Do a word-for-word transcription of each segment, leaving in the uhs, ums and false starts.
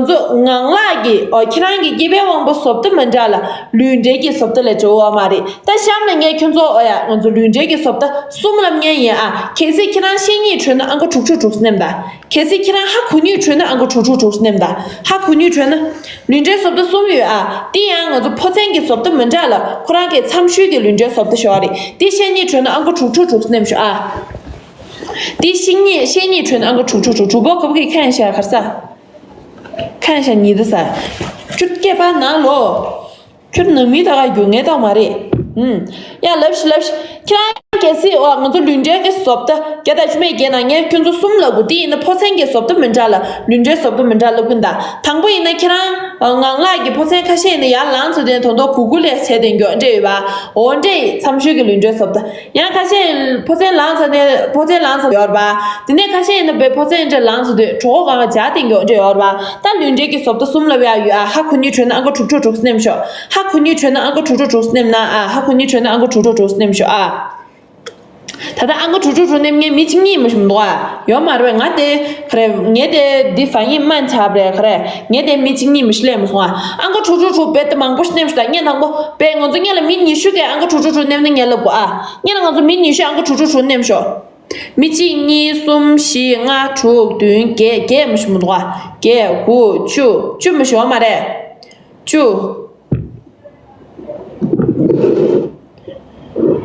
ང་ཚོ་ངང་ལག་གི་ཨོ་ཁྱེད་རང་གི་སྐྱེས་པའི་དབང་པོ་བཟོ་ལྟ་མི་འདྲ་ལ་ལུས་འབྲེལ་གྱི་བཟོ་ལྟ་ལས་འགྲོ་བ་མ་རེད། ད་གཤམ་ལ་ངས་ཁྱོད་ཚོ་ཨོ་ཡ་ང་ཚོ་ལུས་འབྲེལ་གྱི་བཟོ་ལྟ་གསུམ་ལབ་མཁན་ཡིན་ཨ། གལ་སྲིད་ཁྱེད་རང་བཤེས་གཉེན་བྲོས་ན་ཨང་ཀི་དྲུག་ཅུ་དྲུག་ཅུ་མནན་དང་། གལ་སྲིད་ཁྱེད་རང་ཧ་གོ་ནུས་བྲོས་ན་ཨང་ཀི་དྲུག་ཅུ་དྲུག་ཅུ་མནན་དང་། ཧ་གོ་ནུས་བྲོས་ན། ལུས་འབྲེལ་བཟོ་ལྟ་གསུམ་ཡོད་ཨ། དེ་ཡང་ང་ཚོ་ཕོ་མཚན་གྱི་བཟོ་ལྟ་མི་འདྲ་ལ་ཁོ་རང་གི་མཚམས་ཤུལ་གྱི་ལུས་འབྲེལ་བཟོ་ལྟ་ཞོག་རེད། དེ་བཤེས་གཉེན་བྲོས་ན་ཨང་ཀི་དྲུག་ཅུ་དྲུག་ཅུ་མནན་ཤོག་ཨ། དེ་བཤེས་གཉེན་བཤེས་གཉེན་བྲོས་ན་ཨང་ཀི་དྲུག་ཅུ་དྲུག་ཅུ། དྲུག་པོ་ག་བ་གི་ཁ་ཡན་ཤ་གར་ས། ཁ་ཡན་ཤ་ཉི་ད་ས། ཁྱོད་སྐད་པ་ནང་ལོ། ཁྱོད་ནང་མི་ད་ག་རྒྱུ་ངེས་ཏག་མ་རེད། ཨུམ། ཡ་ལབ་ཤི་ལབ་ཤི། ཁྱེད་རང་གལ་སྲིད་འོ་ང་ཚོ་ལུས་འབྲེལ་གྱི་བཟོ་ལྟ་བརྒྱ་དང་བཅུ་མེད་བརྒྱད་ནང་ངས་ཁྱོད་ཚོ་གསུམ་ལབ་དགོས། དེ་ཡིན་ན་ཕོ་མཚན་གྱི་བཟོ་ལྟ་མི་འདྲ་ལ་ལུས་འབྲེལ་བཟོ་ལྟ་མི་འདྲ་ལབ་ཀྱིན་གདའ། དང་པོ་ཡིན་ན་ཁྱེད་རང་ངང་ལག་གི་ཕོ་མཚན་ཁ་ཤས་ཡིན་ན་ཡར་ལངས་ཚར་དུས་དོན་དུ་གུ་གུ་ལས་བྱས་དེ་འགྱོ་འདྲ་ཡོད་པ། འོ་འདྲ་ཡི་མཚམས་ཤུལ་གྱི་ལུས་འབྲེལ་བཟོ་ལྟ། ཡང་ཁ་ཤས་ཕོ་མཚན་ལངས་ཚར་ནས་ཕོ་མཚན་ལངས་ཚར་ཡོད་རེད་པ། དེ་ནས་ཁ་ཤས་ཡིན་ན་བའི་ཕོ་མཚན་འདྲ་ལངས་ཚར་དུས་གྲོད་ཁོག་སྒང་ལ་འཇའ་སྟེང་གི་འདྲ་ཡོད་རེད་པ། ད་ལུས་འབྲེལ་གྱི་བཟོ་ལྟ་གསུམ་ལབ་ཡག་ཡོད་ཨ། ཧ་གོ་ནུས་བྲོས་ན་ཨང་ཀི་དྲུག་ཅུ་དྲུག་ཅུ་མནན་ཤོག་ཧ་གོ་ནུས་བྲོས་ན་ཨང་ཀི་དྲུག་ཅུ་དྲུག་ཅུ་མནན་ན་ཨ། ཧ་གོ་ནུས་བྲོས་ན་ཨང་ཀི་དྲུག་ཅུ་དྲུག་ཅུ་མནན་ཤོག་ཨ། ད་ལྟ་ཨང་ཀི་དྲུག་ཅུ་དྲུག་ཅུ་མནན་མཁན་མི་གཅིག་གཉིས་མ་ཞིག་མི་འདུག་ཨ། ཡོད་མ་རེད་པས། ང་དེ་ག་རེ་ངས་དེ་འདི་ཧྥ་ཡིན་སྨན་ཆགས་པ་རེད་ག་རེ། ངས་དེ་མི་གཅིག་གཉིས་མ་ཞིག་ལས་མ་སོང་ཨ། ཨང་ཀི་དྲུག་ཅུ་དྲུག་ཅུ་རྦད་དེ་མང་པོ་ཞིག་མནན་ཤོག་ད། ངས་དང་པོ་པས་ང་ཚོ་སྔོན་ལ་མི་ཉི་ཤུ་གིས་ཨང་ཀི་དྲུག་ཅུ་དྲུག་ཅུ་མནན་ན་ངས་ལབ་དགོས་ཨ། སྔོན་ལ་ང་ཚོ་མི་ཉི་ཤུ་ཨང་ཀི་དྲུག་ཅུ་དྲུག་ཅུ་མནན་ཤོག་མི་གཅིག་གཉིས་གསུམ་བཞི་ལྔ་དྲུག་བདུན་བརྒྱད། བརྒྱད་མ་ཞིག་མི་འདུག་ཨ། བརྒྱད་དགུ་བཅུ། བཅུ་མ་ཞིག་ཡོད་མ་རེད། བཅུ།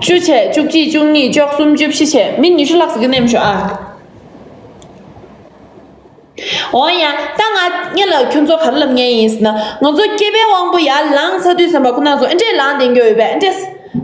བཅུ་བྱས། བཅུ་གཅིག་བཅུ་གཉིས་བཅུ་གསུམ་བཅུ་བཞི་བྱས། མི་ཉི་ཤུ་ལྷག་ཙམ་གྱིས་མནན་ཤོག་ཨ། འོ་ཡ། ད་ང་སྔོན་ལ་ཁྱོད་ཚོ་ག་རེ་ལབ་མཁན་ཡིན་ཟེར་ན། ང་ཚོ་སྐྱེས་པའི་དབང་པོ་ཡར་ལངས་ཚར་དུས་ཙམ་པ་ཁོ་ན་ཚོ་ཨེ་འདྲས་ལངས་བསྡད་མཁན་ཡོད་པས། ཨེ་འདྲས།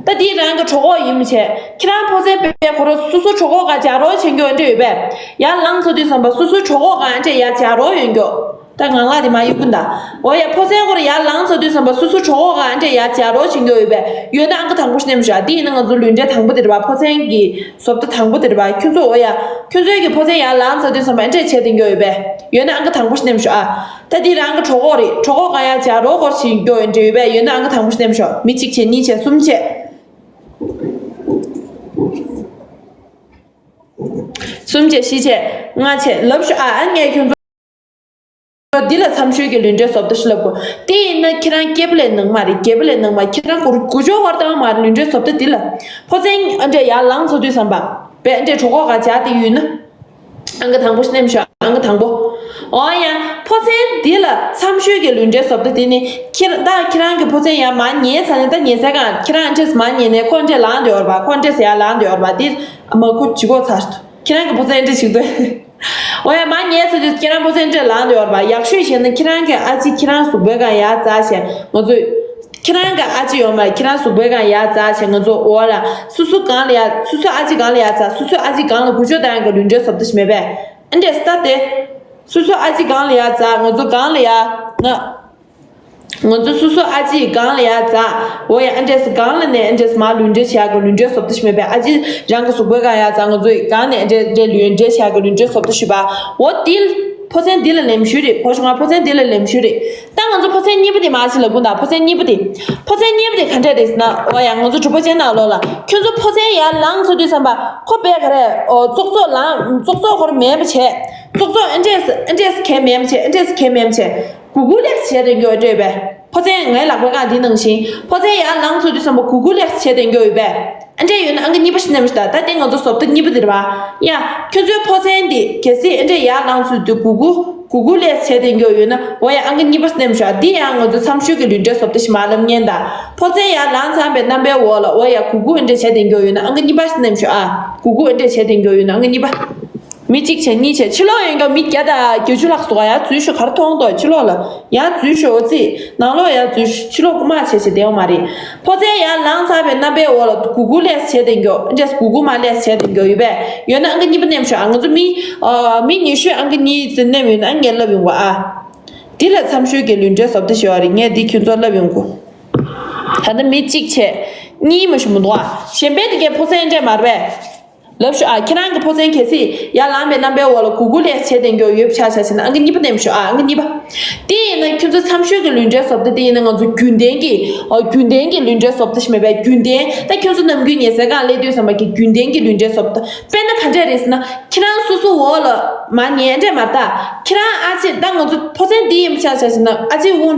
ད་འདི་རང་གི་གྲོད་ཁོག་ཡིན་མི་བྱས། ཁྱེད་རང་ཕོ་མཚན་པས་ཁོ་རང་སོ་སོ་གྲོད་ཁོག་སྒང་འཇགས་རོགས་བྱེད་མཁན་ཨེ་འདྲས་ཡོད་པས། ཡར་ལངས་ཚར་དུས་ཙམ་པ་སོ་སོའི་གྲོད་ཁོག་སྒང་ཨེ་འདྲས་ཡར་འཇགས་རོགས་ཡོད་མཁན། ད་ངང་ལག་དེ་མ་གཡུག་གིན་གདའ། འོ་ཡ། ཕོ་མཚན་ཁོ་རང་ཡར་ལངས་ཚར་དུས་ཙམ་པ་སོ་སོའི་གྲོད་ཁོག་སྒང་ཨེ་འདྲས་ཡར་འཇགས་རོགས་བྱེད་མཁན་ཡོད་པས། ཡོད་ན་ཨང་ཀི་དང་པོ་ཞིག་མནན་ཤོག་ཨ། འདི་ཡིན་ན་ང་ཚོ་ལུས་འབྲེལ་དང་པོ་དེ་རེད་པ། ཕོ་མཚན་གྱི་བཟོ་ལྟ་དང་པོ་དེ་རེད་པ། ཁྱོད་ཚོ་འོ་ཡ། ཁྱོད་ཚོའི་གི་ཕོ་མཚན་ཡར་ལངས་ཚར་དུས་ཙམ་པ་ཨེ་འདྲས་བྱས་བསྡད་མཁན་ཡོད་པས། ཡོད་ན་ཨང་ཀི་དང་པོ་ཞིག་མནན་ཤོག་ཨ། ད་འདི་རང་གི་གྲོད་ཁོག་རེད། གྲོད་ཁོག་སྒང་ཡར་འཇགས་རོགས་སྐོར་ཞིག་མཁན་ཡོད་འདྲས་ཡོད་པས། ཡོད་ན་ཨང་ཀི་དང་པོ་ཞིག་མནན་ཤོག་མི་གཅིག་བྱས། གཉིས་བྱས། གསུམ་བྱས། གསུམ་བྱས། བཞི་བྱས། ལྔ་བྱས། ལབ་ཤོག་ཨ། ཨ་ངས་ཁྱོད་ཚོ་འདི་ལ་མཚམས་ཤུལ་གྱི་ལུས་འབྲེལ་བཟོ་ལྟ་ཞིག་ལབ་དགོས། དེ་ཡིན་ན་ཁྱེད་རང་སྐྱེས་པ་ལས་ནང་མ་རེད། རྒས་པ་ལས་ནང་མ། ཁྱེད་རང་དགུ་དགུ་ཅོག་བར་བཏང་མ་རེད། ལུས་འབྲེལ་བཟོ་ལྟ་འདི་ལ། ཕོ་མཚན་ཨ་འདྲས་ཡར་ལངས་ཚར་དུས་ཙམ་པ། བས་ཨ་འདྲས་གྲོད་ཁོག་སྒང་འཇགས་བསྡད་ཡོད་ན། ཨང་ཀི་དང་པོ་ཞིག་མནན་ཤོག་ཨང་ཀི་དང་པོ། འོ་ཡ། ཕོ་མཚན་འདི་ལ་མཚམས་ཤུལ་གྱི་ལུས་འབྲེལ་བཟོ་ལྟ་དེ་ནི་ཁྱེད་ད་ཁྱེད་རང་གི་ཕོ་མཚན་ཡར་མར་ཉལ་ཚར་ནས། ད་ཉལ་སའི་སྒང་ཁྱེད་རང་ཨ་འདྲས་མར་ཉལ་ནས་ཁོ་ཨ་འདྲས་ལངས་བསྡད་ཡོད་རེད་པ། ཁོ་ཨ་འདྲས་ཡར་ལངས་བསྡད་ཡོད་རེད་པ། འདི་མ་ཁོ་ལྗིད་ཁོག་ཚར། ཁྱེད་རང་གི་ཕོ་མཚན་ཨ་འདྲས་ཞིག་འདུག་འོ་ཡ། མར་ཉལ་ཚར་དུས་ཁྱེད་རང་ཕོ་མཚན་ཨ་འདྲས་ལངས་བསྡད་ཡོད་རེད་པ། ཡག་ཤོས་བྱས་ན་ཁྱེད་རང་གི་ཨ་ཅེ་ཁྱེད་རང་གཟུགས་པོའི་སྒང་ཡར་འཛེགས་བྱས། ང་ཚོས། ཁྱེད་རང་གི་ཨ་ཅེ་ཡོད་མ་རེད། ཁྱེད་རང་གཟུགས་པོའི་སྒང་ཡར་འཛེགས་བྱས། ང་ཚོ་འོ་ལ་སོ་སོ་སྒང་ལ་ཡར། སོ་སོའི་ཨ་ཅེ་སྒང་ལ་ཡར་འཛེགས། སོ་སོའི་ཨ་ཅེ་སྒང་ལ་དགུ་ཅོག་བཏང་ཡག་གི་ལུས་འབྲེལ་བཟོ་ལྟ་ཞིག་མེད་པས། ཨ་འདྲས་ལྟ་དེ། སོ་སོའི་ཨ་ཅེ་སྒང་ལ་ཡར་འཛེགས། ང་ཚོ་སྒང་ལ་ཡར་ང་། ང་ཚོ་སོ་སོའི་ཨ་ཅེ་སྒང་ལ་ཡར་འཛེགས། འོ་ཡ། ཨ་འདྲས་སྒང་ལ་ནས་ཨ་འདྲས་མར་ལུས་འབྲེལ་བྱེད་ཡག་གི་ལུས་འབྲེལ་བཟོ་ལྟ་ཞིག་མེད་པས། ཨ་ཅེ་རང་གི་གཟུགས་པོའི་སྒང་ཡར་འཛེགས། ང་ཚོ་སྒང་ནས་ཨ་འདྲས་ཨ་འདྲས་ལུས་འབྲེལ་བྱེད་ཡག་གི་ལུས་འབྲེལ་བཟོ་ལྟ་ཞིག་པ། འོ་དེ། ཕོ་མཚན་འདི་ལ་ལེམ་ཤུལ་རེད། གོ་བྱུང་ང་། ཕོ་མཚན་འདི་ལ་ལེམ་ཤུལ་རེད། ད་ང་ཚོ་ཕོ་མཚན་གཉིས་པ་དེ་མར་ཞིག་ལབ་དགོས་ད། ཕོ་མཚན་གཉིས་པ་དེ། ཕོ་མཚན་གཉིས་པ་དེ་ག་འདྲས་རེད་ཟེར་ན། འོ་ཡ། ང་ཚོ་གྲུ་པ་ཅན་ནང་ལོགས་ལ་ཁྱོད་ཚོ་ཕོ་མཚན་ཡར་ལངས་ཚར་དུས་ཙམ་པ་ཁོ་དཔེ་ག་རེ། འོ་ཙོག་ཙོག་ལངས། ཙོག་ཙོག་ཁོ་རང་མེད་པ་བྱས། ཙོག་ཙོག་ཨ་འདྲས་ཨ་འདྲས་གང་མེད་པ་བྱས། ཨ་འདྲས་གང་མེད་པ་བྱས། གུ་གུ་ལེགས་བྱས་དེ་འགྱོ་འདྲས་པས། ཕོ་མཚན་ངའི་ལག་པའི་སྒང་འདི་ནང་བཞིན། ཕོ་མཚན་ཡར་ལངས་ཚར་དུས་ཙམ་པ་གུ་གུ་ལེགས་བྱས་དེ་འགྱོ་ཡོད་པས། ཨ་འདྲས་ཡོད་ན་ཨང་ཀི་གཉིས་པ་ཞིག་མནན་ཤོག་ད། ད་དེ་ང་ཚོ་བཟོ་ལྟ་གཉིས་པ་དེ་རེད་པ། ཡ། ཁྱོད་ཚོའི་ཕོ་མཚན་འདི་གལ་སྲིད་ཨ་འདྲས་ཡར་ལངས་ཚར་དུས་གུ་གུ་གུ་གུ་ལེགས་བྱས་དེ་འགྱོ་ཡོད་ན། འོ་ཡ། ཨང་ཀི་གཉིས་པ་ཞིག་མནན་ཤོག་འདི་ཡང་ང་ཚོ་མཚམས་ཤུལ་གྱི་ལུས་འབྲེལ་བཟོ་ལྟ་ཞིག་མ་ལབ་ཉན་ད། ཕོ་མཚན་ཡར་ལངས་ཚར་བའི་རྣམ་པའི་འོག་ལ། འོ་ཡ། གུ་གུ་ཨ་འདྲས་བྱས་དེ་འགྱོ་ཡོད་ན་ཨང་ཀི་གཉིས་པ་ཞིག་མནན་ཤོག་ཨ། གུ་གུ་ཨ་འདྲས་བྱས་དེ་འགྱོ་ཡོད་ན་ཨང་ཀི་གཉིས་པ། མི་གཅིག་བྱས། གཉིས་བྱས། ཕྱི་ལོགས་ཡོད་མཁན་མི་བརྒྱ་དང་བརྒྱད་ཅུ་ལྷག་འདུག་ག་ཡར་འཛུལ་ཤོག་ག་རེ་མཐོང་འདུག་ཕྱི་ལོགས་ལ་ཡར་འཛུལ་ཤོག་འོ་ཙི། ནང་ལོགས་ཡར་འཛུལ་ཤོག་ཕྱི་ལོགས་རྐུ་མ་བྱས་བྱས་བསྡད་ཡོད་མ་རེད། ཕོ་མཚན་ཡར་ལངས་ཚར་བའི་རྣམ་པའི་འོག་ལ་གུ་གུ་ལེགས་བྱས་དེ་འགྱོ། ཨ་འདྲས་གུ་གུ་མར་ལེགས་བྱས་དེ་འགྱོ་ཡོད་པས། ཡོད་ན་ཨང་ཀི་གཉིས་པ་མནན་ཤོག་ཨ། ང་ཚོ་མི་ཨ་མི་ཉི་ཤུ་ཨང་ཀི་གཉིས་ཙམ་མནན་ཡོད་ན་ངས་ལབ་ཡོང་གོ་ཨ། འདི་ལ་མཚམས་ཤུལ་གྱི་ལུས་འབྲེལ་བཟོ་ལྟ་ཞིག་ཡོད་རེད། ངས་འདི་ཁྱོད་ཚོར་ལབ་ཡོང་གོ། ད་ལྟ་མི་གཅིག་བྱས། གཉིས་མ་ཞིག་མི་འདུག་ཨ། གཞན་པའི་དེ་གའི་ཕོ་མཚན་འདྲས་མ་རེད་པས། ལབ་ཤོག་ཨ། ཁྱེད་རང་གི་ཕོ་མཚན་གལ་སྲིད་ཡར་ལངས་པའི་རྣམ་པའི་འོག་ལ་གུ་གུ་ལེགས་བྱས་དེ་འགྱོ་ཡོད་པ་ཆ་བཞག་བྱས་ན་ཨང་ཀི་གཉིས་པ་མནན་ཤོག་ཨ། ཨང་ཀི་གཉིས་པ། དེ་ཡིན་ན་ ཁྱོད་ཚོ་མཚམས་ཤོད་ཀྱི་ལུས་འབྲེལ་བཟོ་ལྟ་དེ་ཡིན་ན་ང་ཚོ་རྒྱུན་ལྡན་གྱི་ཨོ་རྒྱུན་ལྡན་གྱི་ལུས་འབྲེལ་བཟོ་ལྟ་ཞིག་མེད་པས། རྒྱུན་ལྡན་ད་ཁྱོད་ཚོ་ནམ་རྒྱུན་ཉལ་སའི་སྒང་སླེབས་དུས་ཙམ་པ་གི་རྒྱུན་ལྡན་གྱི་ལུས་འབྲེལ་བཟོ་ལྟ། དཔེར་ན་ག་འདྲས་རེད་ཟེར་ན། ཁྱེད་རང་སོ་སོ་འོག་ལ་མར་ཉལ་འདྲས་མ་རེད་ད། ཁྱེད་རང་ཨ་ཅེ་ད་ང་ཚོ་ཕོ་མཚན་འདི་ཡིན་པ་ཆ་བཞག་ཟེར་ན་ཨ་ཅེ་དབང་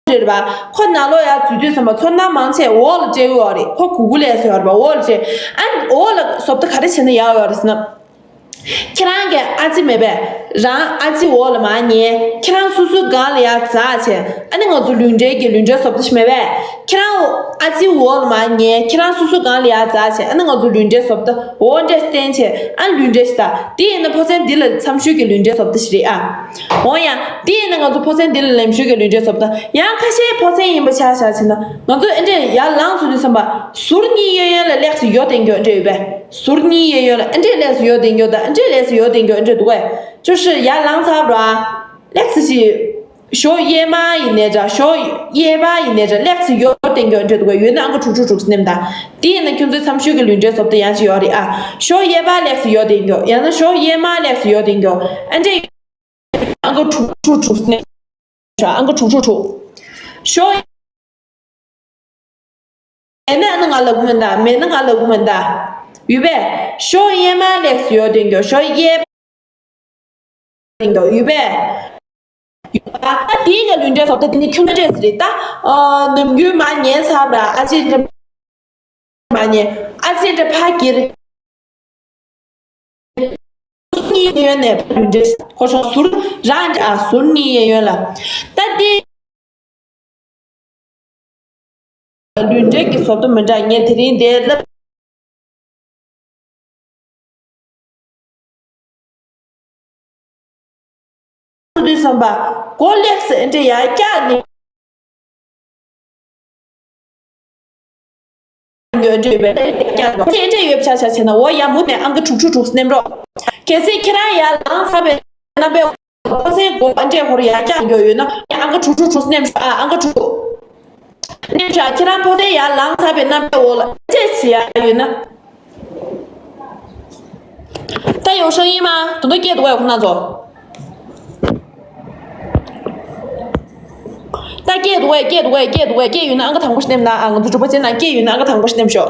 འདྲས་རེད་པ། ཁོ་ནང་ལོགས་ཡར་འཛུལ་དུས་ཙམ་པ་ཚོར་སྣང་མང་ཆེ་འོག་ལ་སྤྲད་ཡོད་རེད། ཁོ་གུ་གུ་ལས་སུ་ཡོད་རེད་པ། འོག་ལ་སྤྲད། ཨ་འོག་ལ་བཟོ་ལྟ་ག་རེ་བྱས་ན་ཡག་ཡོད་རེད་ཟེར་ན། ཁྱེད་རང་གི་ཨ་ཅེ་མེད་པས། རང་ཨ་ཅེ་འོག་ལ་མར་ཉལ། ཁྱེད་རང་སོ་སོའི་སྒང་ལ་ཡར་འཛེགས་བྱས། ཨ་ནི་ང་ཚོ་ལུས་འབྲེལ་གྱི་ལུས་འབྲེལ་བཟོ་ལྟ་ཞིག་མེད་པས། ཁྱེད་རང་ཨ་ཅེ་འོག་ལ་མར་ཉལ། ཁྱེད་རང་སོ་སོའི་སྒང་ལ་ཡར་འཛེགས་བྱས། ཨ་ནི་ང་ཚོ་ལུས་འབྲེལ་བཟོ་ལྟ་འོ་འདྲས་བསྟན་བྱས། ཨ་ནི་ལུས་འབྲེལ་ཞིག་ད། དེ་ཡིན་ན་ཕོ་མཚན་འདི་ལ་མཚམས་ཤོད་ཀྱི་ལུས་འབྲེལ་བཟོ་ལྟ་ཞིག་རེད་ཨ། འོ་ཡ། དེ་ཡིན་ན་ང་ཚོ་ཕོ་མཚན་འདི་ལ་ལེགས་ཤོས་ཀྱི་ལུས་འབྲེལ་བཟོ་ལྟ། ཡང་ཁ་ཤས་ཕོ་མཚན་ཡིན་པ་ཆ་བཞག་ཟེར་ན། ང་ཚོ་ཨེ་འདྲས་ཡར་ལངས་ཚར་དུས་ཙམ་པ་ཟུར་གཉིས་གཡས་གཡོན་ལ་ལེགས་སུ་ཡོ་དེ་འགྱོ་འདྲས་ཡོད་པས། ཟུར་གཉིས་གཡས་གཡོན་ལ་ཨེ་འདྲས་ལེགས་སུ་ཡོ་དེ་འགྱོ་དང་། ཨེ་འདྲས་ལེགས་སུ་ཡོ་དེ་འགྱོ་ཨེ་འདྲས་འདུག་གས། ཅོ་ཤི་ཡར་ལངས་ཚར་རོ་ཨ། ལེགས་སུ་ཞིག་ཞོ་གཡས་མ་ཡིན་ནའི་འདྲ། ཞོ་གཡས་པ་ཡིན་ནའི་འདྲ། ལེགས་སུ་ཡོ་དེ་འགྱོ་ཨེ་འདྲས་འདུག་གས། ཡོད་ན་ཨང་ཀི་དྲུག་ཅུ་དྲུག་ཅུ་ནེམ་ད། དེ་ཡིན་ན་ཁྱོད་ཚོའི་མཚམས་ཤོད་ཀྱི་ལུས་འབྲེལ་བཟོ་ལྟ་དེ་ཡང་ཞིག་ཡོད་རེད་ཨ། ཞོ་གཡས་པ་ལེགས་སུ་ཡོ་དེ་འགྱོ། ཡང་ན་ཞོ་གཡས་མ་ལེགས་སུ་ཡོ་དེ་འགྱོ། ཨེ་འདྲས། ཨང་ཀི་དྲུག་ཅུ་དྲུག་ཅུ་ནེམ། ཨང་ཀི་དྲུག་ཅུ་དྲུག་ཅུ། ཞོ་ཡོད་ན་ང་ལབ་གི་མིན་ད། མེད་ན་ང་ལབ་གི་མིན་ད། ཡོད་པས། ཞོ་གཡས་མ་ལེགས་སུ་ཡོ་དེ་འགྱོ། ཞོ་གཡས་པ་དེ་འགྱོ། ཡོད་པས། ཡོད་པ། ད་དེའི་ག་ལུས་འབྲེལ་བཟོ་ལྟ་དེ་ནི་ཁྱོད་འདྲས་ཟེར་རེད་ད། ཨ་ནམ་རྒྱུན་མར་ཉལ་ཚར་བ་ཨ་ཅེ་འདྲ། མར་ཉལ། ཨ་ཅེ་འདྲ་ཕར་འགྱེལ། གཉིས་གཡས་གཡོན་ནས་ལུས་འབྲེལ་ཞིག་ད། ཧོ་ཤོག་ཟུར་རང་འདྲ་ཨ། ཟུར་གཉིས་གཡས་གཡོན་ལ། ད་དེ་ལུས་འབྲེལ་གྱི་བཟོ་ལྟ་མི་འདྲ། ངས་དེ་རིང་འདིར་ལབ། དུས་ཙམ་པ་མགོ་ལེགས་སུ་ཨེ་འདྲས་ཡར་བཀྱག་ནས། ཡོད་འདྲས་ཡོད་པས། ཨེ་འདྲས་ཡོད་པ་ཆ་བཞག་བྱས་ན། འོ་ཡ། མུ་མཐུད་ཨང་ཀི་དྲུག་ཅུ་དྲུག་ཅུ་ནེམ་རོགས། གལ་སྲིད་ཁྱེད་རང་ཡར་ལངས་ཚར་བའི་རྣམ་པའི་ཕོ་མཚན་མགོ་ཨེ་འདྲས་ཧོར་ཡར་བཀྱག་ཡོད་ཡོད་ན། ཨང་ཀི་དྲུག་ཅུ་དྲུག་ཅུ་ནེམ་ཤོག་ཨ། ཨང་ཀི་དྲུག་ཅུ་ནེམ་ཤོག་ཁྱེད་རང་ཕོ་མཚན་ཡར་ལངས་ཚར་བའི་རྣམ་པའི་འོག་ལ་ཨེ་འདྲས་བྱེད་ཡ་ཡོད་ན། ད་ཡོང་ཤོག་ཡིན་མ། དོན་དག་སྐྱེས་འདུག་གས་ཁོ་ན་ཚོ། ད་སྐྱེས་འདུག་གས། སྐྱེས་འདུག་གས། སྐྱེས་འདུག་གས། སྐྱེས་ཡོད་ན་ཨང་ཀི་དང་པོ་ཞིག་ནེམ་ན་ཨ། ང་ཚོ་གྲུབ་པ་ཅན་ནང་སྐྱེས་ཡོད་ན་ཨང་ཀི་དང་པོ་ཞིག་ནེམ་ཤོག་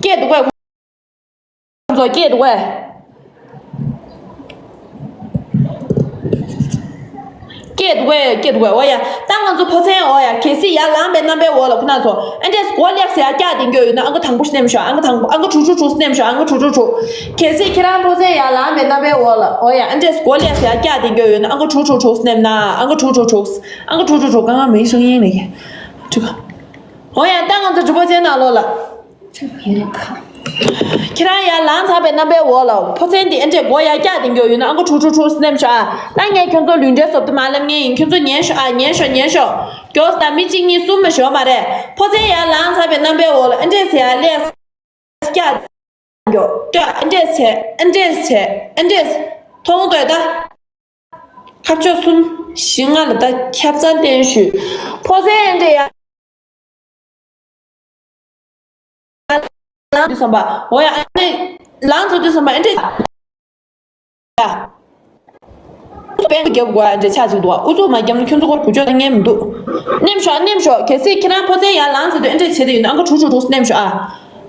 སྐྱེས་འདུག་གས། ཁོ་ཚོ་སྐྱེས་འདུག་གས། སྐྱེས་འདུག་གས། སྐྱེས་འདུག་གས། འོ་ཡ། ད་ང་ཚོ་ཕོ་མཚན། འོ་ཡ། གལ་སྲིད་ཡར་ལངས་པའི་རྣམ་པའི་འོག་ལ་ཁོ་ན་ཚོ་ཨེ་འདྲས་མགོ་ལེགས་སུ་ཡར་བཀྱག་དེ་འགྱོ་ཡོད་ན་ཨང་ཀི་དང་པོ་ཞིག་ནེམ་ཤོག་ཨང་ཀི་དང་པོ། ཨང་ཀི་དྲུག་ཅུ་དྲུག་ཅུ་ནེམ་ཤོག་ཨང་ཀི་དྲུག་ཅུ་དྲུག་ཅུ། གལ་སྲིད་ཁྱེད་རང་ཕོ་མཚན་ཡར་ལངས་པའི་རྣམ་པའི་འོག་ལ། འོ་ཡ། ཨེ་འདྲས་མགོ་ལེགས་སུ་ཡར་བཀྱག་དེ་འགྱོ་ཡོད་ན་ཨང་ཀི་དྲུག་ཅུ་དྲུག་ཅུ་ནེམ་ན། ཨང་ཀི་དྲུག་ཅུ་དྲུག་ཅུ། ཨང་ཀི་དྲུག་ཅུ་དྲུག་ཅུ། གང་ག་མིན་ཤོང་ཡིན་ལེ། འོ་ཡ། ད་ང་ཚོ་གྲུབ་པ་ཅན་ནང་ལོགས་ལ། ཁྱེད་རང་ཡར་ལངས་ཚར་བའི་རྣམ་པའི་འོག་ལ་ཕོ་མཚན་འདི་ཨེ་འདྲས་མགོ་ཡར་བཀྱག་དེ་འགྱོ་ཡོད་ན་ཨང་ཀི་དྲུག་ཅུ་དྲུག་ཅུ་ནེམ་ཤོག་ཨ། ད་ངས་ཁྱོད་ཚོ་ལུས་འབྲེལ་བཟོ་ལྟ་མར་ལབ་མཁན་ཡིན། ཁྱོད་ཚོ་ཉན་ཤོག་ཨ། ཉན་ཤོག་ཉན་ཤོག་མགྱོགས་སེ་ད། མི་གཅིག་གཉིས་གསུམ་མ་ཞོག་མ་རེད། ཕོ་མཚན་ཡར་ལངས་ཚར་བའི་རྣམ་པའི་འོག་ལ་ཨེ་འདྲས་ཟེར་ཡར་ལེགས་བཀྱག་འགྱོ། ལྟོས། ཨེ་འདྲས་བྱས། ཨེ་འདྲས་བྱས། ཨེ་འདྲས། མཐོང་གི་འདུག་ད། ཁ་ཕྱོགས་གསུམ་བཞི་ལྔ་ལ་ད་ཁྱབ་ཚང་བསྟན་ཞུས། ཕོ་མཚན་ཨེ་འདྲས་ཡར་ལངས་དུས་ཙམ་པ། འོ་ཡ། ཨ་ནི་ལངས་ཚར་དུས་ཙམ་པ་ཨེ་འདྲས། ཡ། པེན་རྒྱབ་དགོས་ཨེ་འདྲས་ཆགས་ཅིག་འདུག་ཨ། ཨུ་ཚུགས་མ་བརྒྱབ་ན་ཁྱོད་ཚོ་སྐོར་གུ་ཅོག་ལྟ་ཉན་མི་འདུག་ནེམ་ཤོག་ནེམ་ཤོག་གལ་སྲིད་ཁྱེད་རང་ཕོ་མཚན་ཡར་ལངས་ཚར་དུས་ཨེ་འདྲས་བྱེད་དེ་ཡོད་ན་ཨང་ཀི་དྲུག་ཅུ་དྲུག་ཅུ་ནེམ་ཤོག་ཨ།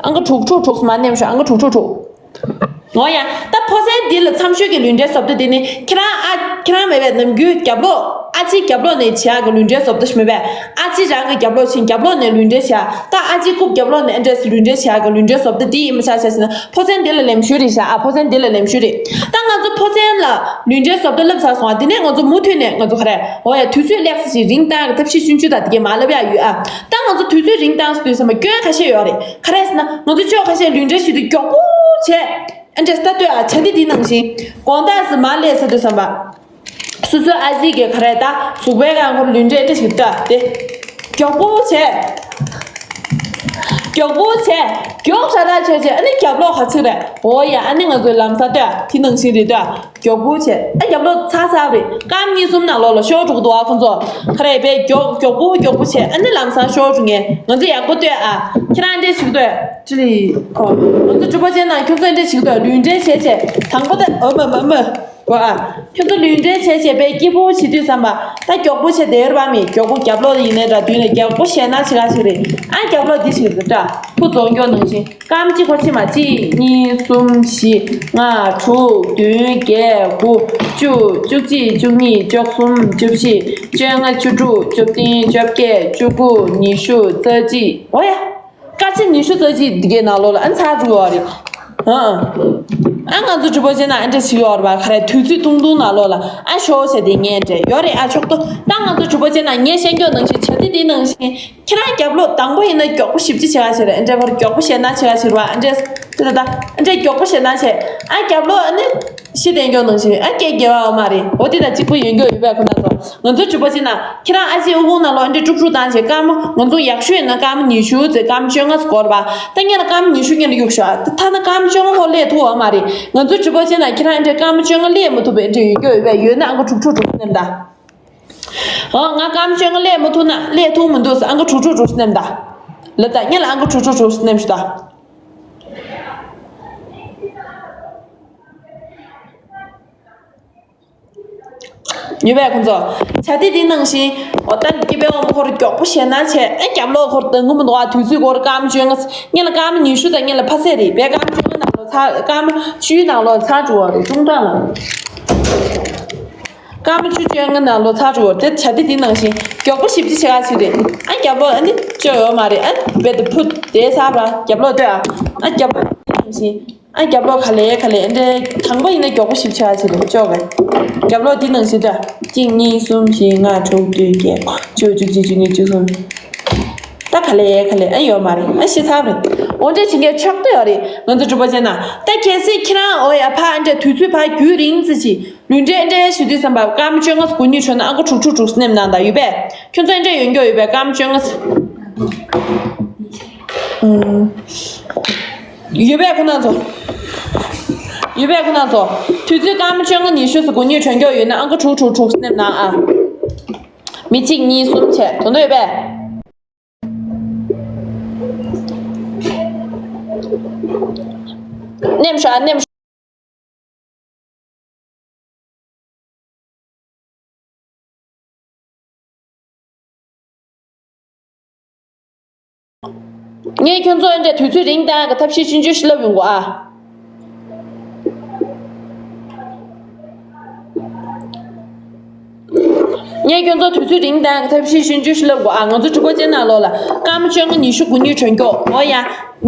ཨང་ཀི་དྲུག་ཅུ་དྲུག་ཅུ་མར་ནེམ་ཤོག་ཨང་ཀི་དྲུག་ཅུ་དྲུག་ཅུ། འོ་ཡ། ད་ཕོ་མཚན་འདི་ལ་མཚམས་ཤོད་ཀྱི་ལུས་འབྲེལ་བཟོ་ལྟ་དེ་ནི་ཁྱེད་རང་ཨ། ཁྱེད་རང་མེད་པའི་ནམ་རྒྱུན་རྒྱབ་ལོགས། ཨ་ཅེ་རྒྱབ་ལོགས་ནས་བྱེད་ཡག་གི་ལུས་འབྲེལ་བཟོ་ལྟ་ཞིག་མེད་པས། ཨ་ཅེ་རང་གི་རྒྱབ་ལོགས་ཕྱིན། རྒྱབ་ལོགས་ནས་ལུས་འབྲེལ་བྱེད་ཡག་ད་ཨ་ཅེ་རྐུབ་རྒྱབ་ལོགས་ནས་ཨེ་འདྲས་ལུས་འབྲེལ་བྱེད་ཡག་གི་ལུས་འབྲེལ་བཟོ་ལྟ་འདི་ཡིན་པ་ཆ་བཞག་ཟེར་ན། ཕོ་མཚན་འདི་ལ་ལེགས་ཤོས་རེད་བཞག་ཨ། ཕོ་མཚན་འདི་ལ་ལེགས་ཤོས་རེད། ད་ང་ཚོ་ཕོ་མཚན་ལ་ལུས་འབྲེལ་བཟོ་ལྟ་ལབ་ཚར་སོང་ཨ། དེ་ནས་ང་ཚོ་མུ་མཐུད་ནས་ང་ཚོ་ག་རེ། འོ་ཡ། དུས་ཚོད་ལེགས་སེ་ཞིག་རིང་བཏང་གི་ཐབས་ཤེས་ཆུང་ཆུང་དང་དེ་གས་མ་ལབ་ཡག་ཡོད་ཨ། ད་ང་ཚོ་དུས་ཚོད་རིང་བཏང་ཟེར་དུས་ཙམ་པ་སྐྱོན་ཁ་ཤས་ཡོད་རེད། ག་རེ་ཟེར་ན་ང་ཚོ་ཕྱོགས་ཁ་ཤས་ལུས་འབྲེལ་ཞུ་དུས་མགྱོགས་པོ་བྱས། ཨེ་འདྲས་ད་ལྟོས་ཨ། བྱ་འདི་འདི་ནང་བཞིན་དགོང་དག་སེ་མར་སླེབས་ཚར་དུས་ཙམ་པ། སོ་སོའི་ཨ་ཅེ་གིས་ག་རེ་ད་གཟུགས་པོའི་སྒང་ཁོར་ལུས་འབྲེལ་ཨེ་འདྲས་ཞིག་ལྟ་དེ། མགྱོགས་པོ་བྱས། མགྱོགས་པོ་བྱས། མགྱོགས་ཤ་སྟག་བྱས་བྱས། ཨ་ནི་རྒྱབ་ལོགས་ག་ཚིག་རེད། འོ་ཡ། ཨ་ནི་ང་ཚོའི་ལམ་སང་ལྟོས་ཨ། དེ་ནང་བཞིན་རེད་ལྟོས་ཨ། མགྱོགས་པོ་བྱས། ཨ་རྒྱབ་ལོགས་ཚར་ཚར་རེད། སྐར་མ་གཉིས་གསུམ་ནང་ལོགས་ལ་ཤོར་འགྲོ་གི་འདུག་ཨ། ཁོང་ཚོ་ག་རེ་བས་མགྱོགས་མགྱོགས་པོ་མགྱོགས་པོ་བྱས། ཨ་ནི་ལམ་སང་ཤོར་འགྲོ་ངེས། ང་ཚོ་ཡག་པོ་ལྟོས་ཨ། ཁྱེད་རང་འདྲས་ཞིག་ལྟོས། ཅི་ལི་ཁོ། ང་ཚོ་གྲུབ་པ་ཅན་ནང་ཁྱོད་ཚོ་འདྲས་ཞིག་ལྟོས། ལུས་འབྲེལ་བྱས་བྱས། དང་པོ་ད་ཨོ་མ་མ་མ། གོ་ཨ། ཁྱོད་ཚོ་ལུས་འབྲེལ་བྱས་བྱས་པའི་སྐྱིད་པོ་བྱེད་དུས་ཙམ་པ། ད་མགྱོགས་པོ་བྱས་བསྡད་ཡོད་རེད་པ། མི་མགྱོགས་པོ་རྒྱབ་ལོག་ཡིན་ནའི་འདྲ། མདུན་ནས་མགྱོགས་པོ་བྱས་ན་བྱེད་ག་ཞིག་རེད། ཨ་རྒྱབ་ལོག་འདི་ཞིག་རེད་འདྲ། ཕུ་རྫོགས་མགྱོགས་ནང་བཞིན། རྐང་གཅིག་ཁོ་ཕྱི་མ་གཅིག་གཉིས། གསུམ། བཞི། ལྔ། དྲུག་བདུན། བརྒྱད། དགུ། བཅུ། བཅུ་གཅིག་བཅུ་གཉིས། བཅུ་གསུམ། བཅུ་བཞི། བཅོ་ལྔ། བཅུ་དྲུག་བཅོ་བདུན། བཅོ་བརྒྱད། བཅུ་དགུ། ཉི་ཤུ། རྩ་གཅིག་འོ་ཡ། སྐར་ཆ་ཉི་ཤུ་རྩ་གཅིག་འདི་གའི་ནང་ལོགས་ལ་ཨ་ཚར་འགྲོ་བ་རེད། ཨ། ཨ་ང་ཚོ་གྲོགས་པོ་བྱས་ན་ཨ་འདྲ་ཞིག་ཡོད་རེད་པ། ག་རེ་དུས་ཚོད་ཐུང་ཐུང་ནང་ལོགས་ལ་ཨ་ཤོག་བྱས་ཏེ་ངས་འདྲ་ཡོད་རེད། ཨ་ཆོག་ཏོ། ད་ང་ཚོ་གྲོགས་པོ་བྱས་ན་ངས་བཤད་རྒྱུ་ནང་བཞིན་བྱ་དེ་འདི་ནང་བཞིན། ཁྱེད་རང་རྒྱབ་ལོག་དང་པོ་ཡིན་ན་མགྱོགས་པོ་ཞེ་པོ་ཅིག་བྱེད་ཡ་ཞིག་རེད། ཨ་འདྲ་བར་མགྱོགས་པོ་བྱས་ན་བྱེད་ཡ་ཞིག་རེད་པ། ཨ་འདྲ། དེ་ད་ད་ཨ་འདྲ་མགྱོགས་པོ་བྱས་ན་བྱས། ཨ་རྒྱབ་ལོག་ཨ་ནི། ཤི་དེ་མགྱོགས་ནང་བཞིན་ཨ་སྐད་རྒྱལ་བ་འོ་མ་རེད། འོ་དེ་ད་གཅིག་པུ་ཡོད་མགྱོགས་ཡོད་པས་ཁོ་ན་ཚོ། ང་ཚོ་གྲོགས་པོ་བྱས་ན་ཁྱེད་རང་ཨ་ཅེ་ཨུ་གུང་ནང་ལོགས་ཨ་འདྲ་དཀྲུག་དཀྲུག་བཏང་བྱས། སྐར་མ་ང་ཚོ་ཡག་ཤོས་ཡིན་ན་སྐར་མ་ཉི་ཤུ་ཙམ། སྐར་མ་བཅོ་ལྔ་ཙམ་འགོར་བ། ད་ངས་ལ་སྐར་མ་ཉི་ཤུ་ངས་ལ་གཡུག་ཤོག་ཨ། ད་ཐ་ན་སྐར་མ་བཅོ་ལྔ་ཧོ་སླེབས་ཐུབ་འོ་མ་རེད། ང་ཚོ་གྲོགས་པོ་བྱས་ན་ཁྱེད་རང་ཨ་འདྲ་སྐར་མ་བཅོ་ལྔ་སླེབས་མི་ཐུབ་པའི་ཨ་འདྲ་ཡོད་མགྱོགས་ཡོད་པས། ཡོད་ན་ཨང་ཀི་དྲུག་དྲུག་དྲུག་སྣེམ་ད། ཨ་ང་སྐར་མ་བཅོ་ལྔ་སླེབས་མི་ཐུབ་ན་སླེབས་ཐུབ་མི་འདུག་ཨང་ཀི་དྲུག་དྲུག་དྲུག་སྣེམ་ད། ལ་ད་ངས་ལ་ཨང་ཀི་དྲུག་དྲུག་དྲུག་སྣེམ་ཤོག་ད། ཡོད་པས་ཁོང་ཚོ། བྱ་དེ་འདི་ནང་བཞིན། འོ་ད་འདི་སྐྱེ་བའི་འོ་མ་ཁོ་ར་མགྱོགས་པོ་བྱས་ན་བྱས། ཨ་རྒྱབ་ལོག་ཁོ་ར་ད་ངུ་མི་འདུག་ཨ། དུས་ཚོད་ཁོ་ར་སྐར་མ་བཅོ་ལྔ། ངས་ལ་སྐར་མ་ཉི་ཤུ་དང་ངས་ལ་ཕ་སེ་རེད་པས། སྐར་མ་བཅོ་ལྔ་ནང་ལོགས་ཚར། སྐར་མ་བཅུའི་ནང་ལོགས་ཚར་འགྲོ་བ་རེད། ཀྲུང་ཀྲང་ལ། སྐར་མ་བཅུ་བཅོ་ལྔ་ནང་ལོགས་ཚར་འགྲོ་བ་རེད། བྱ་དེ་འདི་ནང་བཞིན་མགྱོགས་པོ་ཞེ་པོ་ཅིག་བྱེད་ག་ཞིག་རེད། ཨ་རྒྱབ་ལོག་ཨ་འདི་བཅོ་ཡོད་མ་རེད། ཨ་བེད་དུ་ཕུད་དེ་ཚར་བ་རྒྱབ་ལོག་ལྟོས་ཨ། ཨ་རྒྱབ་ལོག་འདི་ནང་བཞིན། ཨ་རྒྱབ་ལོག་ག་ལེ་ག་ལེ། ཨ་འདྲ་དང་པོ་ཡིན་ན་མགྱོགས་པོ་ཞེ་པོ་ཅིག་བྱེད་རེད། ཅོག་གི་རྒྱབ་ལོག་འདི་ནང་བཞིན་འདྲ། གཅིག་གཉིས། གསུམ། བཞི། ལྔ། དྲུག་བདུན། བརྒྱད། བཅུ། བཅུ་གཅིག་བཅུ་གཉིས། བཅུ་གསུམ། ད་ག་ལེ་ག་ལེ། ཨ་ཡོད་མ་རེད། ཨ་ཤི་ཚར་རེད། འོ་འདྲ་བྱེད་མཁན་ཆོག་ཏུ་ཡོད་རེད། ང་ཚོ་གྲོགས་པོ་བྱས་ན། ད་གལ་སྲིད་ཁྱེད་རང་འོ་ཡ་ཕ་ཨ་འདྲ་དུས་ཚོད་ཕ་རྒྱུན་རིང་ཙི་ཅིག་ལུས་འབྲེལ་ཨ་འདྲ་ཞུ་དུས་ཙམ་པ་སྐར་མ་བཅོ་ལྔ་གོ་ཉིས་བྱོན་ན་ཨང་ཀི་དྲུག་དྲུག་དྲུག་སྣེམ་གནང་དང་། ཡོད་པས། ཁྱོད་ཚོ་ཨ་འདྲ་ཡོད་མགྱོགས་ཡོད་པས། སྐར་མ་བཅོ་ལྔ། ཡོད་པས་ཁོ་ན་ཚོ། ཡོད་པས་ཁོ་ན་ཚོ། དུས་ཚོད་སྐར་མ་བཅོ་ལྔ་ཉི་ཤུ་ཙམ་གོ་ཉིས་བྱོན་མགྱོགས་ཡོད་ན་ཨང་ཀི་དྲུག་དྲུག་དྲུག་སྣེམ་གནང་ཨ། མི་གཅིག་གཉིས་གསུམ་བྱས་དོན་དུ་ཡོད་པས། སྣེམ་ཤོག་ཨ། སྣེམ་ཤོག་ངས་ཁྱོད་ཚོ་ཨ་འདྲ་དུས་ཚོད་རིང་གཏང་གི་ཐབས་ཤེས་ཆུང་ཆུང་ཞིག་ལབ་ཡོང་གོ་ཨ། ངས་ཁྱོད་ཚོ་དུས་ཚོད་རིང་གཏང་གི་ཐབས་ཤེས་ཆུང་ཆུང་ཞིག་ལབ་དགོས་ཨ། ང་ཚོ་གྲོགས་པོ་ཅན་ནང་ལོགས་ལ་སྐར་མ་བཅོ་ལྔ་ཉི་ཤུ་གོ་ཉིས་བྱོན་མགྱོགས། འོ་ཡ།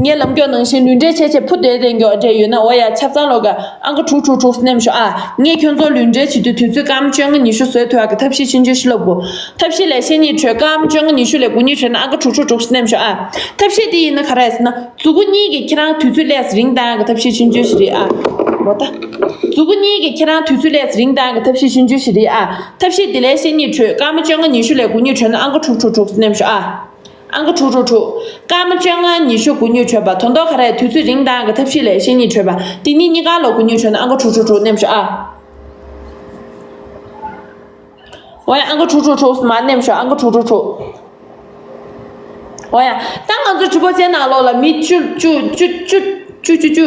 ངས་ལབ་མགྱོགས་ནང་བཞིན་ལུས་འབྲེལ་བྱས་བྱས་ཕུ་དེ་དེ་མགྱོགས་འདྲ་ཡོད་ན། འོ་ཡ། ཆབ་གཙང་ལོགས་ཀ་ཨང་ཀི་དྲུག་དྲུག་དྲུག་སྣེམ་ཤོག་ཨ། ངས་ཁྱོད་ཚོ་ལུས་འབྲེལ་བྱེད་དུས་དུས་ཚོད་སྐར་མ་བཅོ་ལྔ་ཉི་ཤུ་བཟོས་ཐུབ་ཡག་གི་ཐབས་ཤེས་ཆུང་ཆུང་ཞིག་ལབ་དགོས། ཐབས་ཤེས་ལེགས་ཤོས་གཉིས་ཁྲོད་སྐར་མ་བཅོ་ལྔ་ཉི་ཤུ་ལས་གོ་ཉིས་བྱོན་ན་ཨང་ཀི་དྲུག་དྲུག་དྲུག་སྣེམ་ཤོག་ཨ། ཐབས་ཤེས་དེ་ཡིན་ན་ག་རེ་ཟེར་ན། མཛུ་གུ་གཉིས་ཀྱིས་ཁྱེད་རང་དུས་ཚོད་ལས་རིང་གཏང་གི་ཐབས་ཤེས་ཆུང་ཆུང་ཞིག་རེད་ཨ། འོ་ད། མཛུ་གུ་གཉིས་ཀྱིས་ཁྱེད་རང་དུས་ཚོད་ལས་རིང་གཏང་གི་ཐབས་ཤེས་ཆུང་ཆུང་ཞིག་རེད་ཨ། ཐབས་ཤེས་འདི་ལས་ཤེས་གཉིས་ཁྲོད་སྐར་མ་བཅོ་ལྔ་ཉི་ཤུ་ལས་གོ་གཉིས་བྱོན་ན་ཨང་ཀི་དྲུག་དྲུག་དྲུག་སྣེམ་ཤོག་ཨ། ཨང་ཀི་དྲུག་དྲུག་དྲུག་སྐར་མ་བཅོ་ལྔ་ཉི་ཤུ་གོ་གཉིས་བྱོན་པ་དོན་དག་ག་རེ། དུས་ཚོད་རིང་གཏང་གི་ཐབས་ཤེས་ལས་ཤེས་གཉིས་ཁྲོད་པ་འདི་གཉིས་གཉིས་ཀ་ལོ་གོ་གཉིས་བྱོན་ན་ཨང་ཀི་དྲུག་དྲུག་དྲུག་སྣེམ་ཤོག་ཨ། འོ་ཡ། ཨང་ཀི་དྲུག་དྲུག་དྲུག་མར་སྣེམ་ཤོག་ཨང་ཀི་དྲུག་དྲུག་དྲུག་འོ་ཡ། ད་ང་ཚོ་གྲོགས་པོ་ཅན་ནང་ལོགས་ལ་མི་བཅུ་བཅུ་བཅུ་བཅུ་བཅུ་བཅུ་བཅུ་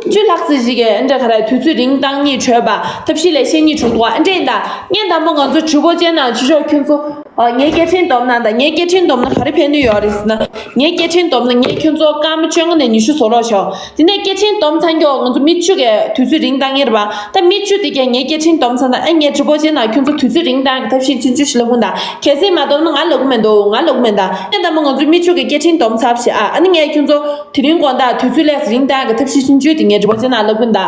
བཅུ་ལྷག་ཙམ་ཞིག་གིས་ཨ་འདྲ་ག་རེ་དུས་ཚོད་རིང་གཏང་གཉིས་བྱོས་པ་ཐབས་ཤེས་ལས་ཤེས་གཉིས་བྱུང་འདུག་ཨ་འདྲས་ཡིན་ད། ངས་དང་པོ་ང་ཚོ་གྲོགས་པོ་ཅན་ནང་ཆུ་ཤོག་ཁྱོད་ཚོ། ཨ། ངའི་སྐད་འཕྲིན་སྡོམ་གནང་དང་། ངའི་སྐད་འཕྲིན་སྡོམ་ན་ག་རེ་ཕན་ནུས་ཡོད་རེད་ཟེར་ན། ངའི་སྐད་འཕྲིན་སྡོམ་ན་ངས་ཁྱོད་ཚོ་སྐར་མ་བཅོ་ལྔ་ནས་ཉི་ཤུ་བཟོ་རོགས་ཞུ། དེ་ནས་སྐད་འཕྲིན་སྡོམ་ཚར་མགྱོགས་ང་ཚོ་མི་བཅུ་གིས་དུས་ཚོད་རིང་གཏང་ངེས་རེད་པ། ད་མི་བཅུ་དེ་གས་ངའི་སྐད་འཕྲིན་སྡོམ་ཚར་ན། ཨ། ངས་གྲོགས་པོ་ཅན་ནང་ཁྱོད་ཚོ་དུས་ཚོད་རིང་གཏང་གི་ཐབས་ཤེས་ཆུང་ཆུང་ཞིག་ལབ་ཀྱི་ཡིན་ད། གལ་སྲིད་མ་སྡོམ་ན་ང་ལབ་ཀྱི་མི་འདུག་ང་ལབ་ཀྱི་མི་འདུག་ཨེ། ད་མོ་ང་ཚོ་མི་བཅུ་གིས་སྐད་འཕྲིན་སྡོམ་ཚར་བྱས་ཨ། ཨ་ནི་ངས་ཁྱོད་ཚོ་དེ་རིང་དགོང་དག་དུས་ཚོད་ལས་རིང་གཏང་གི་ཐབས་ཤེས་ཆུང་ཆུང་དེ་ངས་གྲོགས་པོ་ཅན་ནང་ལབ་ཀྱི་ཡིན་ད།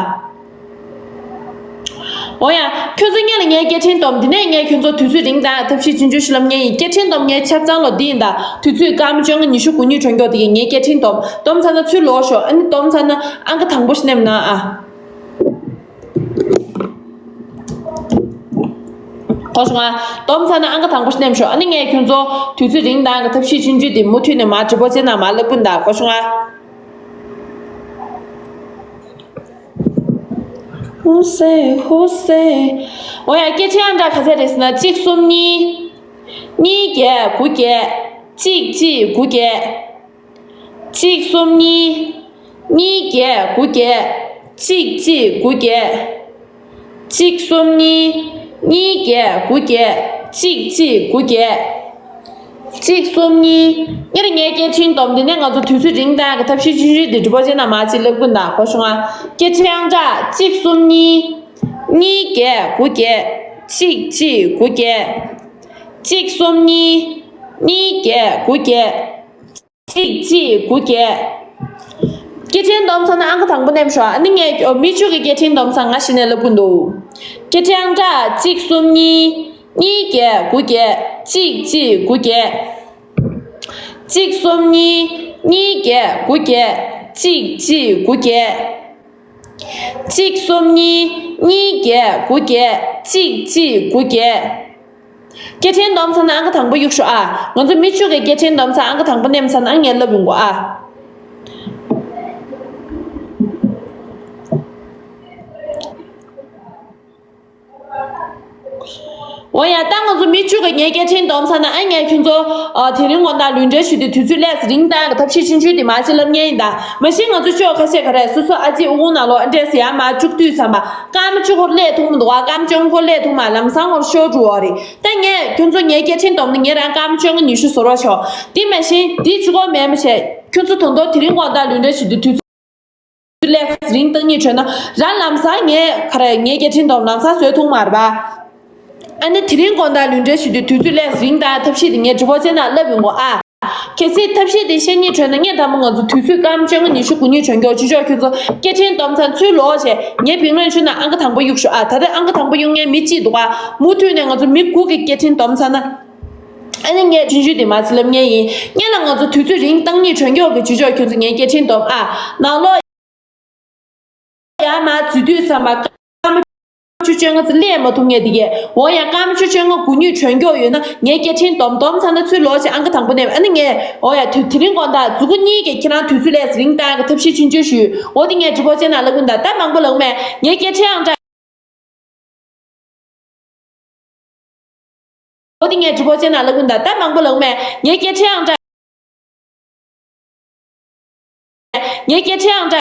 འོ་ཡ། ཁྱོད་ཚོ་སྔོན་ལ་ངའི་སྐད་འཕྲིན་སྡོམ། དེ་ནས་ངས་ཁྱོད་ཚོ་དུས་ཚོད་རིང་གཏང་ཐབས་ཤེས་ཆུང་ཆུང་ཞིག་ལབ་ངེས་ཡིན། སྐད་འཕྲིན་སྡོམ་ངའི་ཆབ་གཙང་ལོ་འདི་ཡིན་ད། དུས་ཚོད་སྐར་མ་བཅོ་ལྔ་ཉི་ཤུ་གོ་གཉིས་བྱོན་མགྱོགས་དེ་གས་ངའི་སྐད་འཕྲིན་སྡོམ། སྡོམ་ཚར་ན་ཚུར་ལོག་ཤོག་ཨ་ནི་སྡོམ་ཚར་ན་ཨང་ཀི་དང་པོ་ཞིག་སྣེམ་གནང་ཨ། གོ་བྱུང་ང་། སྡོམ་ཚར་ན་ཨང་ཀི་དང་པོ་ཞིག་སྣེམ་ཤོག་ཨ་ནི་ངས་ཁྱོད་ཚོ་དུས་ཚོད་རིང་གཏང་གི་ཐབས་ཤེས་ཆུང་ཆུང་དེ་མུ་མཐུད་ནས་མར་གྲོགས་པོ་ཅན་ནང་མར་ལབ་ཀྱི་ཡིན་ད། གོ་བྱུང་ང་། ཧུ་སེ་ཧུ་སེ། འོ་ཡ། སྐད་ཆ་ཡང་འདྲ་ག་ཚད་རེད་ཟེར་ན། གཅིག་གསུམ་གཉིས། གཉིས་བརྒྱད་དགུ་བརྒྱད། གཅིག་གཅིག་དགུ་བརྒྱད། གཅིག་གསུམ་གཉིས། གཉིས་བརྒྱད་དགུ་བརྒྱད། གཅིག་གཅིག་དགུ་བརྒྱད། གཅིག་གསུམ་གཉིས། གཉིས་བརྒྱད་དགུ་བརྒྱད། གཅིག་གཅིག་དགུ་བརྒྱད། གཅིག་གསུམ་གཉིས། སྔོན་ལ་ངའི་སྐད་འཕྲིན་སྡོམ། དེ་ནས་ང་ཚོ་དུས་ཚོད་རིང་བཏང་གི་ཐབས་ཤེས་ཆུང་ཆུང་དེ་འགྲུལ་པ་ཅན་ན་མ་ཅིག་ལབ་ཀུན་དང་གོ་བྱུང་ང་། སྐད་འཕྲིན་ཨང་གྲངས་གཅིག་གསུམ་གཉིས། གཉིས་བརྒྱད་དགུ་བརྒྱད། གཅིག་གཅིག་དགུ་བརྒྱད། གཅིག་གསུམ་གཉིས། གཉིས་བརྒྱད་དགུ་བརྒྱད། གཅིག་གཅིག་དགུ་བརྒྱད། སྐད་འཕྲིན་སྡོམ་ཚར་ན་ཨང་ཀི་དང་པོ་མནན་ཤོག་ཨ་ནི་ངས་མི་ཆོས་ཀྱི་སྐད་འཕྲིན་སྡོམ་ཚར། ང་གཞི་ནས་ལབ་ཀྱི་འདུག་སྐད་འཕྲིན་ཨང་གྲངས་གཅིག་གསུམ་གཉིས། གཉིས་བརྒྱད་དགུ་བརྒྱད། གཅིག་གཅིག་དགུ་བརྒྱད། གཅིག་གསུམ་གཉིས། གཉིས་བརྒྱད་དགུ་བརྒྱད། གཅིག་གཅིག་དགུ་བརྒྱད། གཅིག་གསུམ་གཉིས། གཉིས་བརྒྱད་དགུ་བརྒྱད། གཅིག་གཅིག་དགུ་བརྒྱད། སྐད་འཕྲིན་སྡོམ་ཚར་ན་ཨང་ཀི་དང་པོ་གཡུག་ཤོག་ཨ། ང་ཚོ་མི་ཆོས་ཀྱི་སྐད་འཕྲིན་སྡོམ་ཚར། ཨང་ཀི་དང་པོ་མནན་ཚར་ན་ངས་ལབ་ཡོང་གོ་ཨ། འོ་ཡ། ད་ང་ཚོ་མི་ཆོས་ཀྱི་ངའི་སྐད་འཕྲིན་སྡོམ་ཚར་ན་ཨ། ངས་ཁྱོད་ཚོ་ཨ་དེ་རིང་དགོང་དག་ལུས་འབྲེལ་ཞུ་དུས་དུས་ཚོད་ལས་རིང་བཏང་གི་ཐབས་ཤེས་ཆུང་ཆུང་དེ་མ་ཅིག་ལབ་མཁན་ཡིན་ད། མ་གཞི་ང་ཚོ་ཕྱོགས་ཁ་ཤས་ག་རེ་སོ་སོ་ཨ་ཅེ་ཨུ་ཁུང་ནང་ལོགས་ཨ་འདྲས་ཟེར་ཡ་མ་བཅུག་དུས་ཙམ་པ་སྐར་མ་བཅུ་འཁོར་སླེབས་ཐུབ་མི་འདུག་ག་སྐར་མ་བཅོ་ལྔ་འཁོར་སླེབས་ཐུབ་མ། ལམ་སང་ངོར་ཤོར་འགྲོ་བ་རེད། ད་ངས་ཁྱོད་ཚོ་ངའི་སྐད་འཕྲིན་སྡོམ་ནས་ངས་རང་སྐར་མ་བཅོ་ལྔ་ཉི་ཤུ་ཟོར་བ་ཆོག་དེ་མ་གཞི་དེ་བཅུ་གོ་མེད་མ་བྱས། ཁྱོད་ཚོ་དོན་དུ་དེ་རིང་དགོང་དག་ལུས་འབྲེལ་ཞུ་དུས་དུས་ཚོད་ལས་རིང་བཏང་སྙིང་བྲོ་ན་རང་ལམ་སང་ངས་ག་རེ་ངའི་སྐད་འཕྲིན་སྡོམ་ལམ་སང་བཟོས་ཐུབ་མ་རེད་པ། ཨ་ནི་དེ་རིང་དགོང་དག་ལུས་འབྲེལ་ཞུ་དུས་དུས་ཚོད་ལས་རིང་བཏང་ཐབས་ཤེས་དེ་ངས་འགྲུལ་པ་ཅན་ན་ལབ་ཡོང་གོ་ཨ། གལ་སྲིད་ཐབས་ཤེས་དེ་ཤེས་སྙིང་བྲོ་ན་ངས་དང་པོ་ང་ཚོ་དུས་ཚོད་སྐར་མ་བཅོ་ལྔ་ཉི་ཤུ་དགུ་ཉིན་བྱོན་མགྱོགས་ཅི་ཆོག་ཁྱོད་ཚོ་སྐད་འཕྲིན་སྡོམ་ཚར་ཚུར་ལོག་བྱས་ངའི་ཕིང་ལོན་ཆུ་ན་ཨང་ཀི་དང་པོ་གཡུག་ཤོག་ཨ། ད་ལྟ་ཨང་ཀི་དང་པོ་གཡུག་མཁན་མི་གཅིག་འདུག་ག་མུ་མཐུད་ནས་ང་ཚོ་མི་དགུ་གི་སྐད་འཕྲིན་སྡོམ་ཚར་ན། ཨ་ནི་ངས་ཆུང་ཆུང་དེ་མ་ཚི་ལབ་མཁན་ཡིན། སྔོན་ལ་ང་ཚོ་དུས་ཚོད་རིང་བཏང་སྙིང་བྲོ་མགྱོགས་ཀྱི་ཅི་ཆོག་ཁྱོད་ཚོ་ངའི་སྐད་འཕྲིན་སྡོམ་ཨ། ནང་ལོགས་ཡར་མར་འཛུལ་དུས་ཙམ་པ་སྐར་མ་བཅུ་བཅོ་ལྔ་ཙམ་སླེབས་མ་ཐུབ་མཁན་དེ་གས། འོ་ཡ། སྐར་མ་བཅུ་བཅོ་ལྔ་དགུ་ཉིན་བྱོན་མགྱོགས་ཡོད་ན་ངའི་སྐད་འཕྲིན་སྡོམ་སྡོམ་ཚར་ན་ཚུར་ལོག་བྱས་ཨང་ཀི་དང་པོ་མནན། ཨ་ནི་ངས་འོ་ཡ། དུས་དེ་རིང་དགོང་དག་མཛུ་གུ་གཉིས་ཀྱིས་ཁྱེད་རང་དུས་ཚོད་ལས་རིང་བཏང་གི་ཐབས་ཤེས་ཆུང་ཆུང་ཞུས། འོ་དེ་ངས་འགྲུལ་པ་ཅན་ན་ལབ་ཀྱི་ཡིན་ད། ད་མང་པོ་ལབ་མེད། ངའི་སྐད་འཕྲིན་ཨང་གྲངས། འོ་དེ་ངས་འགྲུལ་པ་ཅན་ན་ལབ་ཀྱི་ཡིན་ད། ད་མང་པོ་ལབ་མེད། ངའི་སྐད་འཕྲིན་ཨང་གྲངས། ངའི་སྐད་འཕྲིན་ཨང་གྲངས།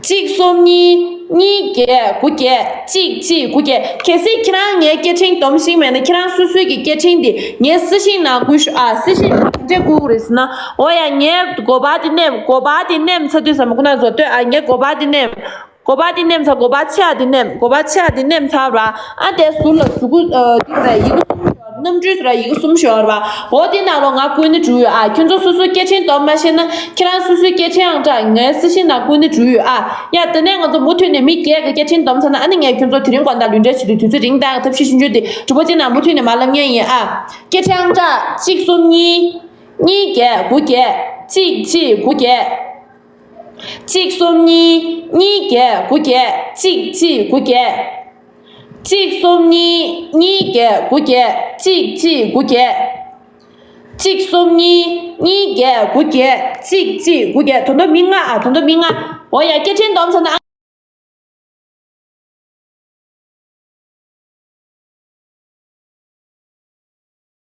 གཅིག་གསུམ་གཉིས། གཉིས་བརྒྱད་དགུ་བརྒྱད། གཅིག་གཅིག་དགུ་བརྒྱད། གལ་སྲིད་ཁྱེད་རང་ངའི་སྐད་འཕྲིན་སྡོམ་ཤེས་མེད་ན་ཁྱེད་རང་སོ་སོའི་གི་སྐད་འཕྲིན་དེ་ངའི་སི་ཤིང་ནང་བསྐུར་ཤོག་ཨ། སི་ཤིང་ནང་ག་འདྲས་བསྐུར་དགོས་རེད་ཟེར་ན། འོ་ཡ། ངའི་སྒོ་པར་དེ་མནན། སྒོ་པར་དེ་མནན་ཚར་དུས་ཙམ་པ་ཁོ་ན་ཚོ་ལྟོས་ཨ། ངའི་སྒོ་པར་དེ་མནན། སྒོ་པར་དེ་མནན་ཚར། སྒོ་པར་ཆེ་བ་དེ་མནན། སྒོ་པར་ཆེ་བ་དེ་མནན་ཚར་བ། ཨ་དེ་ཟུར་ལ་གཟུགས་པོ་ཨ་དེ་རེད། ཡི་གེ་གསུམ་ཡོད། གནམ་གྲུའི་ཟུར་ལ་ཡི་གེ་གསུམ་ཤོར་བ། འོ་དེ་ནང་ལོགས་ང་བསྐུར་ན་འགྲིག་ཡོད་ཨ། ཁྱོད་ཚོ་སོ་སོའི་སྐད་འཕྲིན་སྡོམ་མ་ཤེས་ན་ཁྱེད་རང་སོ་སོའི་སྐད་འཕྲིན་ཨང་གྲངས་ངའི་སི་ཤིང་ནང་བསྐུར་ན་འགྲིག་ཡོད་ཨ། ཡ། དེ་ནས་ང་ཚོ་མུ་མཐུད་ནས་མི་བརྒྱད་ཀྱི་སྐད་འཕྲིན་སྡོམ་ཚར་ན་ཨ་ནི་ངས་ཁྱོད་ཚོ་དེ་རིང་དགོང་དག་ལུས་འབྲེལ་བྱེད་དུས་དུས་ཚོད་རིང་བཏང་གི་ཐབས་ཤེས་ཆུང་ཆུང་དེ་གྲུབ་པ་ཅན་ནང་མུ་མཐུད་ནས་མ་ལབ་མཁན་ཡིན་ཨ། སྐད་འཕྲིན་ཨང་གྲངས་གཅིག་གསུམ་གཉིས། གཉིས་བརྒྱད་དགུ་བརྒྱད། གཅིག་གཅིག་དགུ་བརྒྱད། གཅིག་གསུམ་གཉིས། གཉིས་བརྒྱད་དགུ་བརྒྱད། གཅིག་གཅིག་དགུ་བརྒྱད། གཅིག་གསུམ་གཉིས། གཉིས་བརྒྱད་དགུ་བརྒྱད། གཅིག་གཅིག་དགུ་བརྒྱད། གཅིག་གསུམ་གཉིས། གཉིས་བརྒྱད་དགུ་བརྒྱད། གཅིག་གཅིག་དགུ་བརྒྱད། ད་དུང་མི་ལྔ་ཨ། ད་དུང་མི་ལྔ། འོ་ཡ། སྐད་འཕྲིན་སྡོམ་ཚར་ན་